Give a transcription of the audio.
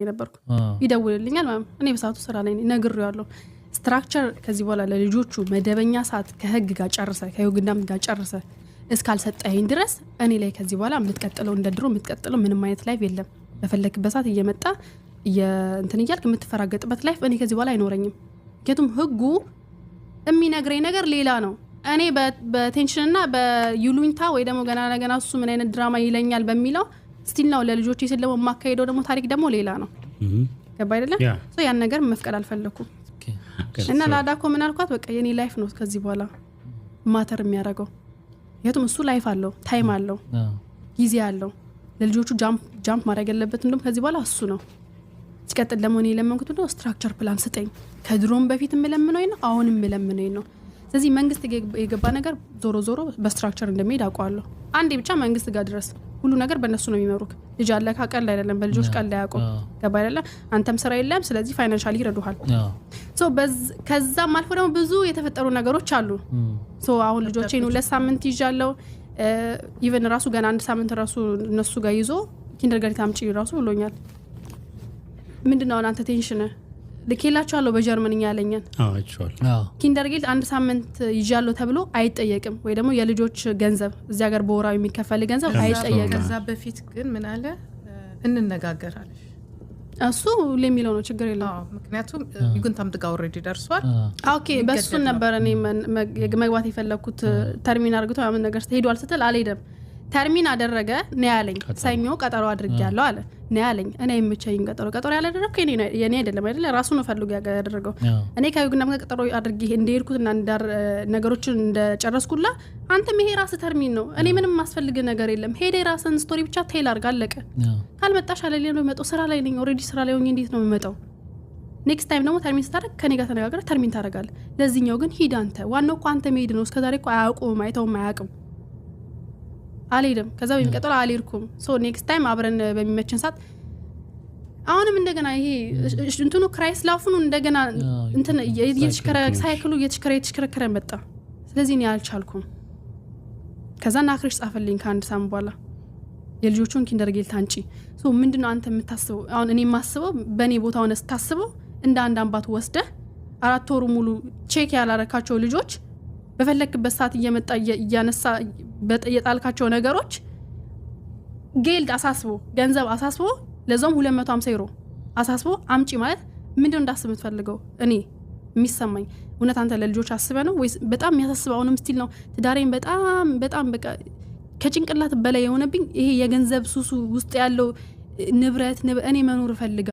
ነበርኩ። ይደውልልኛል ምናምን፣ እኔ በሰዓቱ ስራ ላይ ነኝ። ነግሬዋለሁ። Structure ከዚህ በኋላ ለልጆቹ መደበኛ ሰዓት ከህግ ጋር ጨርሰ፣ ከ Jugendamt ጋር ጨርሰ እስካልሰጠኸኝ ድረስ እኔ ላይ ከዚህ በኋላ የምትቀጥለው፣ እንደ ድሮ የምትቀጥለው ምንም አይነት life የለም። በፈለክበት ሰዓት እየመጣ እንትን እያልክ የምትፈራገጥበት life እኔ ከዚህ በኋላ አይኖረኝም። ምክንያቱም ህጉ የሚነግረኝ ነገር ሌላ ነው። እኔ በ tension እና በይሉኝታ ወይ ደግሞ ገና ለገና እሱ ምን አይነት ድራማ ይለኛል በሚለው still ነው፣ ለልጆቼ ስል ደግሞ የማካሄደው ደግሞ ታሪክ ደግሞ ሌላ ነው። ገባ አይደለም? So ያን ነገር መፍቀድ አልፈለኩም። እና ላዳኮ ምን አልኳት፣ በቃ የኔ life ነው ከዚህ በኋላ matter የሚያደርገው። ምክንያቱም እሱ life አለው፣ time አለው፣ ጊዜ አለው። ለልጆቹ jump ማድረግ ያለበት እንደውም ከዚህ በኋላ እሱ ነው። ሲቀጥል ደግሞ እኔ የለመንኩት ነው structure plan ስጠኝ። ከድሮም በፊት የምለምነው ነው፣ አሁንም የምለምነው ነው። ስለዚህ መንግስት የገባ ነገር ዞሮ ዞሮ በ structure እንደሚሄድ አውቀዋለሁ። አንዴ ብቻ መንግስት ጋር ድረስ፣ ሁሉ ነገር በእነሱ ነው የሚመሩክ። ልጅ አለ ቀልድ አይደለም፣ በልጆች ቀልድ አያውቁም። ገባ አይደለም? አንተም ስራ የለም፣ ስለዚህ financially ይረዱሃል። So ከዛም አልፎ ደግሞ ብዙ የተፈጠሩ ነገሮች አሉ። So አሁን ልጆቼን 2 ሳምንት ይዣለሁ። Even ራሱ ገና አንድ ሳምንት ራሱ እነሱ ጋር ይዞ Kindergeld አምጪ ራሱ ብሎኛል። ምንድን ነው አሁን አንተ tension? ልኬላቸዋለሁ በጀርመንኛ ያለኝን። አይቼዋለሁ። Kindergeld አንድ ሳምንት ይዣለሁ ተብሎ አይጠየቅም። ወይ ደግሞ የልጆች ገንዘብ፣ እዚህ ሀገር በወራዊ የሚከፈል ገንዘብ አይጠየቅም። ከዛ በፊት ግን ምን አለ? እንነጋገር አለሽ። እሱ ሁሌ የሚለው ነው፣ ችግር የለም። አዎ፣ ምክንያቱም Jugendamt ጋር already ደርሷል። Okay፣ በእሱን ነበረ እኔ መግባት የፈለግኩት። Termin አርግቶ ምናምን ነገር ሄዷል ስትል አልሄደም። Termin አደረገ ነው ያለኝ። ሰኞ ቀጠሮ አድርጌያለሁ አለ ነው ያለኝ። እኔ አይመቸኝም ቀጠሮ። ቀጠሮ ያላደረግኩ የኔ አይደለም አይደለ? ራሱ ነው ፈልጎ ያደረገው። እኔ ከ Jugendamt ጋር ቀጠሮ አድርጌ እንደሄድኩትና ነገሮችን እንደጨረስኩላ አንተም ይሄ ራስ Termin ነው። እኔ ምንም ማስፈልግ ነገር የለም። ሄደ የራስን story ብቻ tell አድርግ፣ አለቀ። ካልመጣሽ አለ ነው የመጣው። ስራ ላይ ነኝ already፣ ስራ ላይ ሆኜ እንዴት ነው የምመጣው? Next time ደግሞ Termin ስታደርግ ከኔ ጋር ተነጋግረህ Termin ታደርጋለህ። ለዚህኛው ግን ሂድ አንተ። ዋናው እኮ አንተ መሄድ ነው። እስከዛሬ እኮ አያውቁም፣ አይተውም አያውቅም። አልሄድም። ከዛ በሚቀጥለው አልሄድኩም። So next time አብረን በሚመችን ሰዓት አሁንም እንደገና ይሄ እንትኑ Kreislauf ኑ እንደገና እንትን cycle ኡ እየተሽከረከረ መጣ። ስለዚህ እኔ አልቻልኩም። ከዛ Nachricht ጻፈልኝ ከአንድ ሳምንት በኋላ፣ የልጆቹን Kindergeld አንጪ። So ምንድነው አንተ የምታስበው? አሁን እኔ የማስበው በእኔ ቦታ ሆነ ስታስበው እንደ አንድ አባት ወስደህ 4 ወሩ ሙሉ check ያላረካቸው ልጆች፣ በፈለክበት ሰዓት እየመጣ እያነሳ የጣልካቸው ነገሮች፣ Geld አሳስቦ፣ ገንዘብ አሳስቦ፣ ለዛውም 250 ዩሮ አሳስቦ አምጪ ማለት ምንድነው እንዳስብ የምትፈልገው? እኔ የሚሰማኝ እውነት አንተ ለልጆች አስበ ነው ወይስ በጣም የሚያሳስበው አሁንም still ነው ትዳሬን በጣም በጣም በቃ ከጭንቅላት በላይ የሆነብኝ ይሄ የገንዘብ ሱሱ ውስጥ ያለው ንብረት፣ እኔ መኖር እፈልጋለሁ።